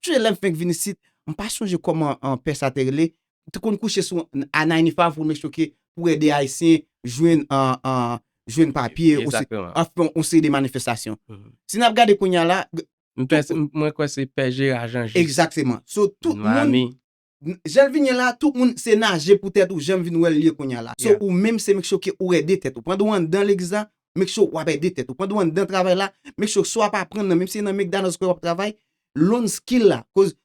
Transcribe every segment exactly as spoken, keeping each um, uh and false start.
Sonje lè m fenk vin isit, m pa sonje kòman an pè sa te rele, te konn kouche sou a ninety-five pou make sure ke pou ede Ayisyen jwenn an an jwenn papye, ou se Exactement. An fè yon seri de manifestasyon. Mhm. Si n ap gade kounye a la, M kwè se- m- mwen kwè se pè Jera Janje. Exactement. So, tout moun, Miami. jan l vin ye la, tout moun se naje pou tèt ou, jan m vin wè l ye kounye a la. So, Yeah. Ou menm se make sure ke ou ede tèt ou. Pandan w anndan legliz la, make sure w ap ede tèt ou. Pandan w anndan travay la, make sure si w ap aprann nan, menm si se nan McDonald's ke w ap travay, learn skill la. Cause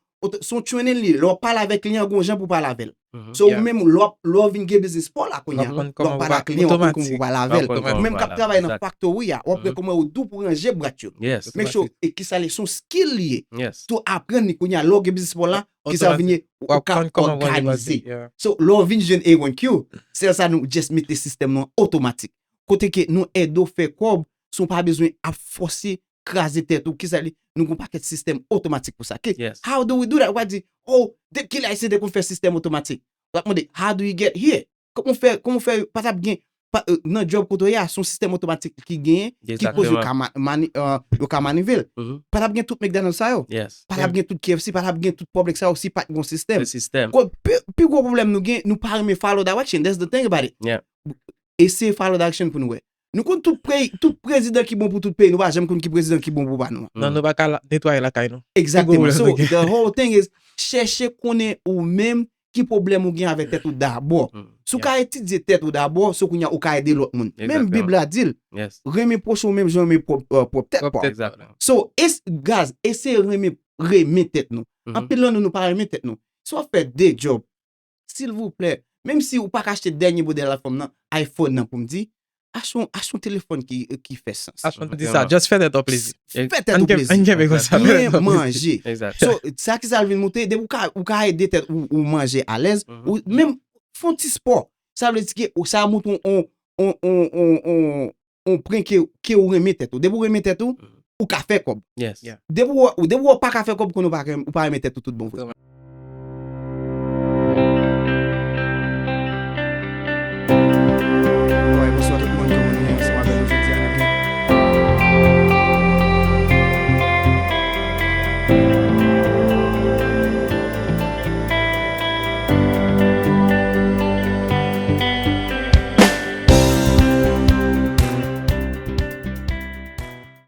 se yon training li, lè w pale avèk kliyan, gon jan pou pale avè l. Mhm. So, Yeah. ou menm, lè w ap- lè w vin gen business plan la kounye a, Aprann lè kòman w ou pale va- ak kliyan, w ap konn otomatik. kòman w pale W ap avè l. konn Otomatik. kòman Menm w k ap pale travay avè nan l. Factory a, w ap wè Mhm. kòman yo dou pou ranje bwat yo. Yes. Make sure, e ki sa li, se yon skill li ye. Yes. Tou aprann li kounye a, lè w gen business plan la, ki sa Otomatik. vin ye, W ap ou ka konn kòman w òganize. Yeah. So, lè w vin jwenn A one Q, se sa nou just mete sistèm nou an otomatik. Kote ke nou ede w fè kòb, san w pa bezwen ap fòse kraze tèt ou, ki sa li, nou gon pakèt sistèm otomatik pou sa. Ke- Yes. How do we do that? W a di, oh, depi kilè Ayisyen te konn fè sistèm otomatik? W ap mande, how do we get here? Kòman w fè, kòman w fè, pa t ap gen, pa, euh, nan job kote w ye a, se yon sistèm otomatik ki genyen, ki koz yo Exactement. ka ma- mani- euh, yo ka manivle l. Mhm. Pa t ap gen tout McDonald's sa yo. Yes. Pa t ap gen tout K F C, pa t ap gen tout public sa yo si pa t gon sistèm. Le système. Ko- Pi pi gwo pwoblèm nou gen, nou pa renmen follow direction. That's the thing about it. Yeah. Eseye follow direction pou nou wè. Nou konn tout peyi, tout prezidan ki bon pou tout peyi, nou pa janm konn ki prezidan ki bon pou pa nou. Non, nou pa ka la- netwaye lakay nou. Exactement. Pi gwo So, pwoblèm nou gen. The whole thing is, chèche konnen ou menm ki pwoblèm ou gen avèk tèt ou dabò. Mm. Si w ka etidye tèt ou dabò, se kounye a ou ka ede lòt moun. Menm Exactement. Bib la di l, Yes. Renmen pwochen w menm jan w renmen pwòp euh, pwòp tèt Pwòp pa w. tèt. Exactement. So, es, guys, eseye renmen, renmen tèt nou. Mhm. Anpil nan nou, nou pa renmen tèt nou. Si w ap fè de job, silvouplè, menm si ou pa ka achte dènye modèl iPhone nan, iPhone nan pou m di, achte yon, achte yon telefòn ki, ki fè sans. Achte yon ti sa, just fè tèt ou plezi. E- Fè tèt Ann ou kenbe plezi. ann kenbe konsa. Byen manje. Exact. So, sa ki sa l vin montre, depi ou ka, ou ka ede tèt ou, ou manje alèz, Mhm. ou menm fè yon ti spò. Sa vle di ke ou sa montre yon, yon, yon, yon, yon, yon pwen ke, ke ou renmen tèt ou. Depi ou renmen tèt ou, ou ka fè kòb. Yes. Yeah. Depi ou, depi ou pa ka fè kòb, konnen ou pa, ou pa renmen tèt ou tout bon vre.